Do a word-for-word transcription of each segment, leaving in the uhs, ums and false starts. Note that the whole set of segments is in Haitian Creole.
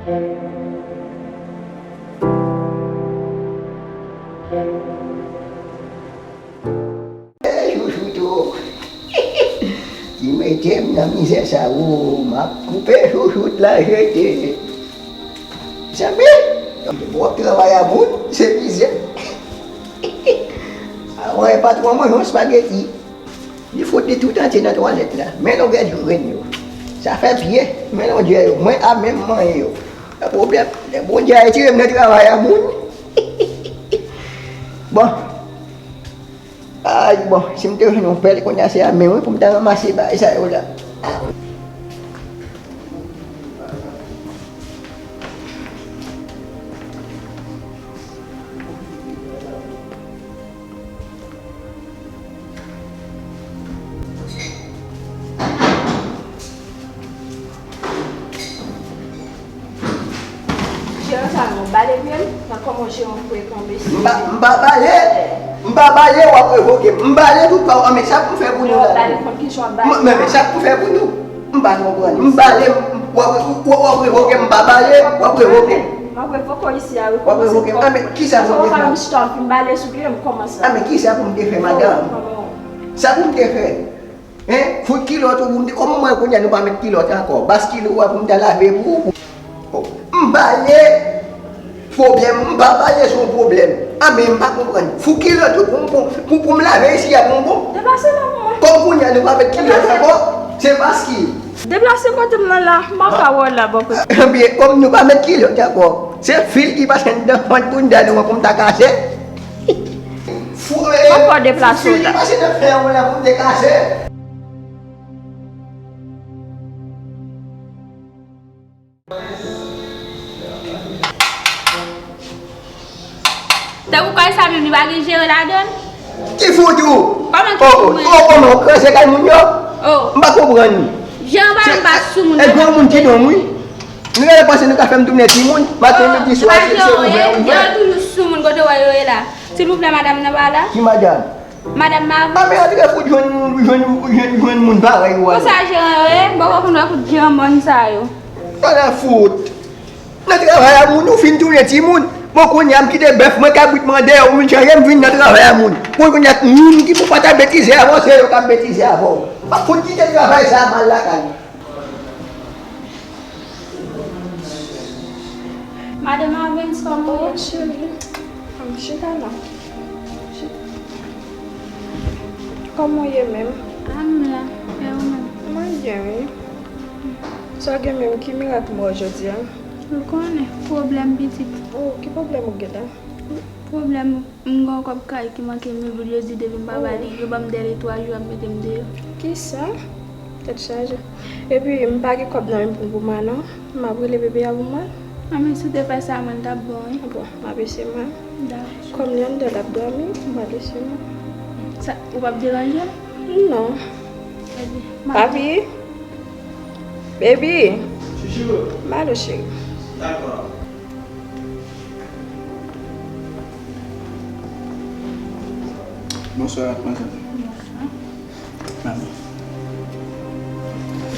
Chouchout ou. Ki mete m nan mizè sa ou, m ap koupe chouchout la jete. Zanmi, w ap travay a moun, se mizè. Avan e patwon manje yon spageti. Li fout li tout antye nan twalèt la. Men longè grenn yo. Sa fè pye, men longè yo. Mwen a menm manyen yo. Pa pwoblèm. Bondye a retire m nan travay a moun. Bon. Ay, bon, si m te jwenn yon pèl kounye a se a men wi pou m ta ranmase bagay sa yo la. Jeran sa nou bale vye m, nan kòman Jeran frekan mesye. M pa, m pa bale, m pa bale, w ap revoke m. M bale tout pa w, anben sa pou m fè pou nou la. Bale kont ki jan w ap bale. Men, men sa pou m fè pou nou. M pa konprann. M bale, w ap, w ap revoke m, m pa bale, w ap revoke m. M ap revoke w isi a wi. W ap revoke m. Anben kisa pou m te fè? Kòman m vin bale sou pye m, kòman sa? Anben kisa pou m te fè, madanm? Sa pou m te fè? Hein? Fout kilòt ou pou m te, kòman mwen kounye a nou pa met kilòt ankò? Bas kilòt ou a pou m ta lave pou ou? Oh, m bale pwoblèm, m pa bale se yon pwoblèm. Anben m pa konprann. Fout kilòt ou pou, pou, pou, pou m lave isi a pou m bon? Deplase la pou mwen. Kòm kounye a nou pa met kilòt ankò, se bas ki. Deplase kote m nan la, m pa ka wè w la bò kote. Anben kòm nou pa met kilòt ankò, se fil ki pase anndan fant bounda nou an pou m ta kase. Fou, eh, poko deplase w la. Fil ki pase nan fè w la pou m te kase. Tankou kay sa menm li pa gen jere ladan l? Ki fout ou? Kòman ki fout mwen? Oh, oh, kòman w kraze kay moun yo? Oh. M pa konprann. Jan pa m pa sou moun. E granmoun ki don wi. Nou genlè panse nou ka fè m tounen timoun, maten, midi, swa, se, se ouvè, ouvè. Yo toujou sou moun kote w wè yo ye la. Silvouplè, madanm nan pa la? Ki madanm? Madanm Marvens. A, men antre fout jwenn, jwenn, jwenn, jwenn moun parèy ou a. Konsa jeran yo ye, m poko konn wè fout jeran mòn sa yo. Ala fout. Nan travay a moun, ou fin tounen timoun. Bon, kounye a m kite bèf mwen, kabrit mwen dèyè, ou vin chanje, m vin nan travay a moun. Bon, kounye a moun ki pou pa ta betize avè w, se yo k ap betize avè w. Pa fout kite travay sa a mal lakay ou. Madanm Marvens, kòman w ye? Oh, cheri. Ann chita la. Chita. Kòman w ye menm? A, m la. E ou menm? Mwen byen, wi. Sa w gen menm? Ki mirak m wè w jodi a? Ou konnen, pwoblèm pitit. Oh, ki pwoblèm ou gen la? Pwoblèm, m gen yon kòb kay ki manke mil goud, yo di depi m pa ba li, yo ban m de lè twa jou, y ap mete m deyò. Kisa? Tèt chaje. Epi, m pa gen kòb nan men m pou m ba w non. M ap rele bebe a pou mwen. A, men si w te fè sa, mwen, l t ap bon, wi. Bon, m ap eseye mwen. Dakò. Kòm li anndan, l ap dòmi, m pral eseye mwen. Sa, ou p ap deranje l? Non. Ebyen, m ap... Papi! Baby! Chouchou! M ale, cheri. Dakò. Bonswa, madam. Bonswa. Mami.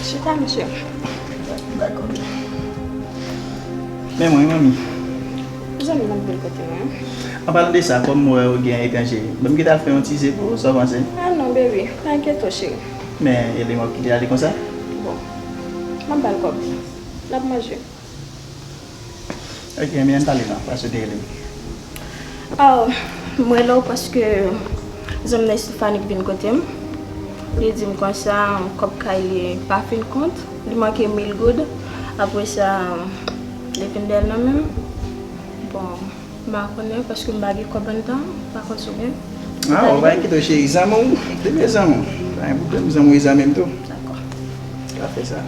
Chita, mesye. Dakò. Men mwen, mami. Zanmi m ap vin kote mwen. An palan de sa, kòm mwen wè ou gen etranje, ban m kite al fè yon ti ze pou ou, sa w panse? A non, baby. Pa enkyete w, cheri. Men, Eli, m ap kite ale konsa? Bon. M ap ba l kòb. N ap manje. Ok, men ann pale non, pa sou tele. Oh, m rele w paske zanmi nan Estefani k vin kote m. Li di m konsa, kòb kay li pa fin kont, li manke mil goud. Apre sa, li vin dèyè l nan men m. Bon, m pa konnen paske m pa gen kòb anndan, m pa konn si w gen. A, ou pa enkyete w, cheri, zanmi w, li vle zanmi w. Pa gen pwoblèm, zanmi w e zanmi m tou. Dakò. Ka fè sa.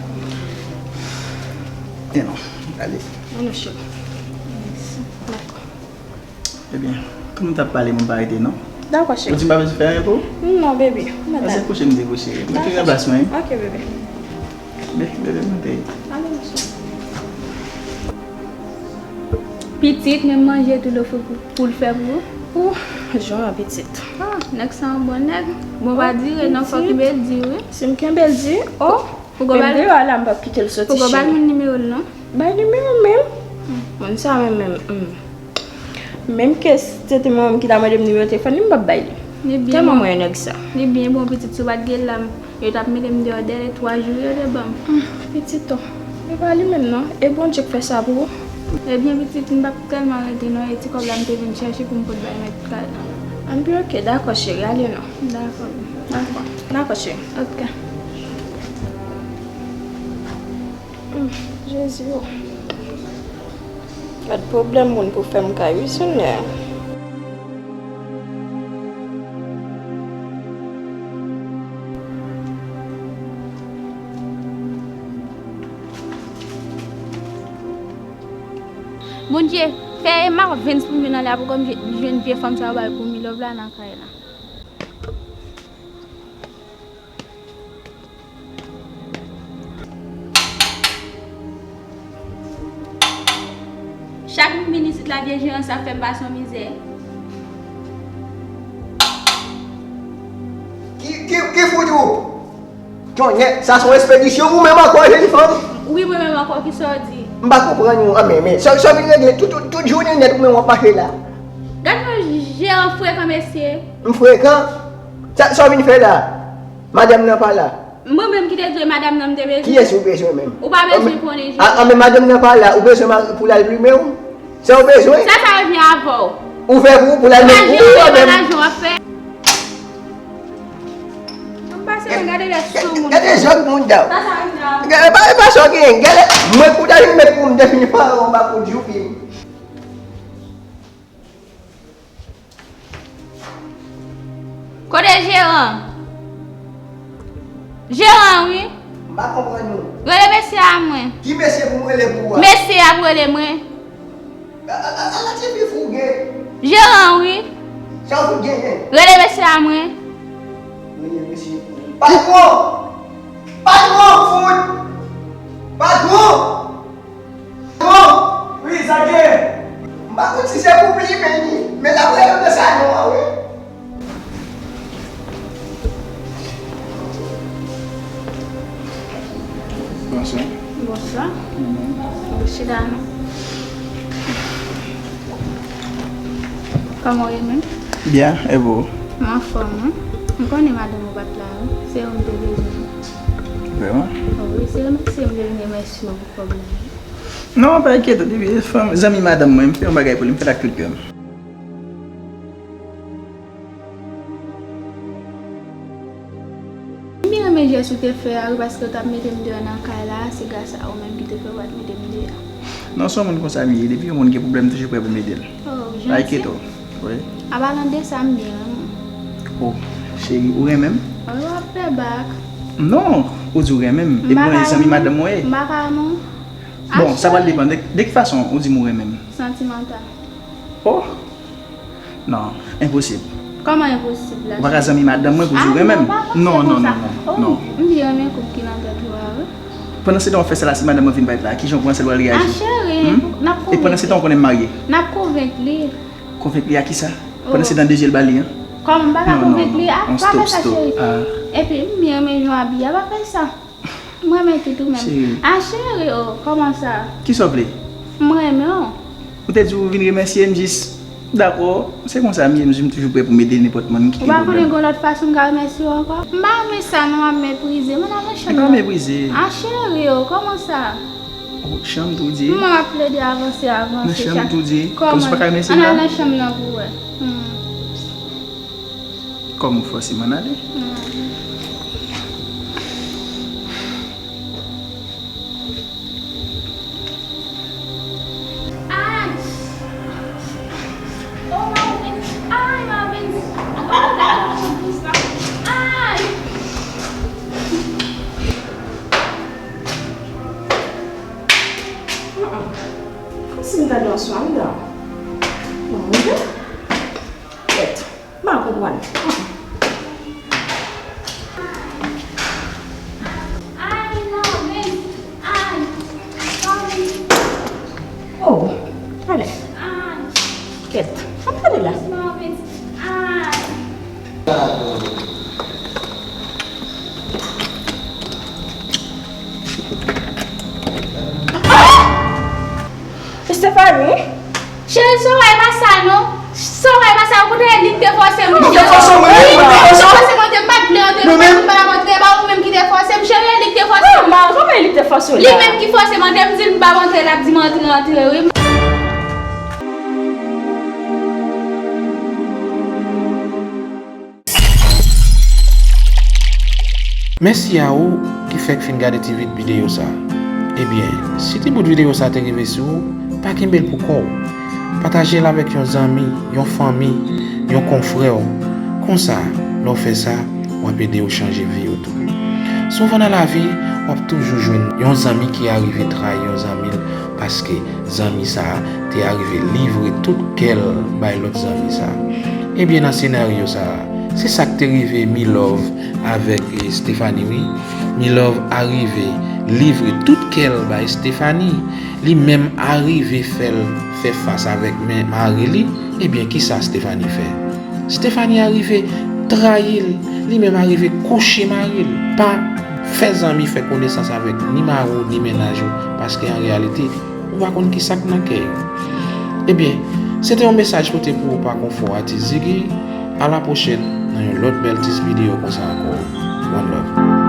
E non, ale. Ann, cheri. Dakò. Ebyen, kòm m t ap pale, m pa rete non. Dakò, cheri. Ou di m pa bezwen fè anyen pou ou? Non, baby. Mwen ta... Ase kouche m di kouche. Mwen tou nan plas mwen. Ok, baby. Be-, bebe, mwen te... Ale, mesye. Pitit, menm manje tou l ofri pou, pou l fè pou ou. Ou, jan pitit. Ah, nèg sa yon bon nèg. Bon, pa dire non, fòk kenbe l di wi. Si m kenbe l di, oh, men deyò a la, m p ap kite l soti, cheri. Poko ba l moun nimewo l non. Bay nimewo m menm. Moun sa menm, menm, hmm. Menm ke se te manman m ki ta mande m nimewo telefòn li, m p ap bay li. Li byen Tèlman bon. Mwen yon nèg sa. Li byen bon, pitit, si w pa t gen lam, yo t ap mete m deyò dèyè twa jou yo te ban m. Hmm, pitit o. E pa li menm non. E Bondye k fè sa pou ou. Ebyen, pitit, m p ap tèlman rete non, e ti kòb la m te vin chèche pou m pot bay mèt kay la. Anpi oke, dakò cheri, ale non. Dakò. Dakò. Dakò cheri. Oke. Hmm, Jezi o. Gad pwoblèm moun pou fè m kay wi, Senyè. Bondye, fè Marvens pou m vin anlè a pou kòm jwenn vye fanm sa yo bay pou Milove la nan kay la. Chak m vin isit la, vye jeran sa fè m pase yon mizè. Ki, ki, ki fout ou? Tonnè, sa se yon espedisyon ou menm ankò, jèn fanm? Wi, mwen menm ankò, kisa w di? M pa konprann ou, an men, men, sa, sa w vin regle tout, tout, tout jounen nèt ou menm w ap mache la. Gad yon jeran frekan, mesye. M frekan? Sa, sa w vin fè la? Madanm nan pa la. Mwen menm ki te di w e madanm nan m te bezwen. Kiyès ou bezwen menm? Ou pa bezwen konnen, Jezi. A, a, men madanm nan pa la, ou bezwen mari pou l al plimen w? Sa w bezwen? Sa, sa revyen avè w. Ou fè pou, pou l al met ou, ou menm? Ou pa jere menaj w ap fè. Ann pase mwen gade lè sou moun. Gade zòt moun dan. Sa, sa revyen avè w. Gade, pa, pa sa w gen. Gade, mwen pou ta vin met pou m defini paran w, m pa pou djoupi. Kote jeran? Jeran wi. M pa konprann ou. Rele mesye a mwen. Ki mesye pou m rele pou ou a? Mesye a pou rele mwen. A, a, a, a, ti fi fou gen. Jeran wi. Sa w fout genyen? Rele mesye a mwen. Rele mesye pou ou. Patwon! Patwon fout! Patwon! Bon! Wi, sa k gen? M pa konn si se pou plimen ni, men l ap rele m nan salon an, wi. Bonswa. Bonswa. Mhm. Wi, chita non. Kòman w ye menm? Byen, e vou? M anfòm, wi. M konnen madanm ou pa t la, wi. Se ou m te bezwen. Vrèman? Wi, se remèsye m te vin remèsye w pou kòb la. Non, pa enkyete w, depi se fanm, zanmi madanm mwen, m fè yon bagay pou li, m fè l ak tout kè m. M byen renmen jès ou te fè a, wi, paske w t ap mete m deyò nan kay la, se gras a ou menm ki te fè w pa t mete m deyò. Non, se yon moun konsa m ye, depi yon moun gen pwoblèm, m toujou prè pou m ede l. Oh, ou janti. Pa enkyete w. Wi. An palan de sa, m byen renmen w. Oh, cheri, ou renmen m? Wi, w ap fè bak. Non, ou di ou renmen m. Epi ou zanmi madanm mwen ye. M pa ka renmen w. Bon, sa pral depann. De, de ki fason ou di m ou renmen m? Santimantal. Oh! Non, enposib. Kòman enposib la? Ou pa ka zanmi madanm mwen pou di ou renmen m. Non, non, non, non, non. Oh, m byen renmen koup ki nan tèt ou a, wi. Pandan se tan w ap fè sa la, si madanm mwen vin parèt la, kijan w panse l pral reyaji? Ah, cheri, n ap konvenk li. E pandan se tan w konnen m marye? N ap konvenk li. Konvenk li a kisa? Pandan se tan de je l ba li an? Kòman m pa ka konvenk li? Ah, pa fè sa, cheri. Epi, m byen renmen jan w abiye a, pa fè sa. M renmen tout ou menm. Cheri. Ah, cheri, oh, kòman sa? Kisa w vle? M renmen w. Ou te di w vin remèsye m jis. Dakò, se konsa m ye, m toujou prè pou m ede nenpòt moun ki gen pwoblèm. Ou pa konnen gen lòt fason m ka remèsye w ankò? M pa renmen sa non, w ap meprize. Mwen nan chanm nan. E pa meprize. Ah, cheri, oh, kòman sa? Oh, chanm tou di. Mwen ap plede avanse, avanse. Nan chanm tou di. Kòman? Kòmsi w pa ka remèsye m la? Ann al nan chanm nan pou w wè. Hmm. Kòm ou fòse m ann ale. Ay! Oh, Marvens! Ay, Marvens! Ay! Kòmsi m tande yon swa anndan. Bon, mwen. Kèt. M pa konprann. Oh, ale. Kèt. Sa m tande la? Stephanie? Cheri, Soraya pa sa non. Soraya pa sa, ou konnen li ki te fòse m. Li te fòse mwen, wi, li te fòse mwen, te m pa t vle antre, mwen menm m pa t ap antre, e pa ou menm ki te fòse m, cheri, e li ki te fòse m. Kòman, kòman e li ki te fòse w la? Li menm ki fòse m antre, m di l m pa antre, l ap di m antre, antre, wi. Mèsi a ou ki fèk fin gade ti vid videyo sa. Ebyen, si ti bout videyo sa te rive sou ou, pa kenbe l pou kò w. Pataje l avèk yon zanmi, yon fanmi, yon konfrè w. Konsa, lè w fè sa, w ap ede yo chanje vi yo tou. Souvan nan lavi, w ap toujou jwenn yon zanmi ki arive trayi yon zanmi l paske zanmi sa a te arive livre tout kè l bay lòt zanmi sa a. Ebyen, nan senaryo sa a, se sa k te rive Milove avèk, eh, Stephanie, wi. Milove arive livre tout kè l bay Stephanie. Li menm arive fè l fè fas avèk men mari li. Ebyen, kisa Stephanie fè? Stephanie arive trayi l. Li menm arive kouche mari l. Pa fè zanmi, fè konesans avèk ni mari w, ni mennaj ou, paske an reyalite, ou pa konn kisa k nan kè yo. Ebyen, se te yon mesaj pote pou ou pa Konfò Atis Ziggy. A la pwochèn nan yon lòt bèl ti videyo konsa ankò. One love.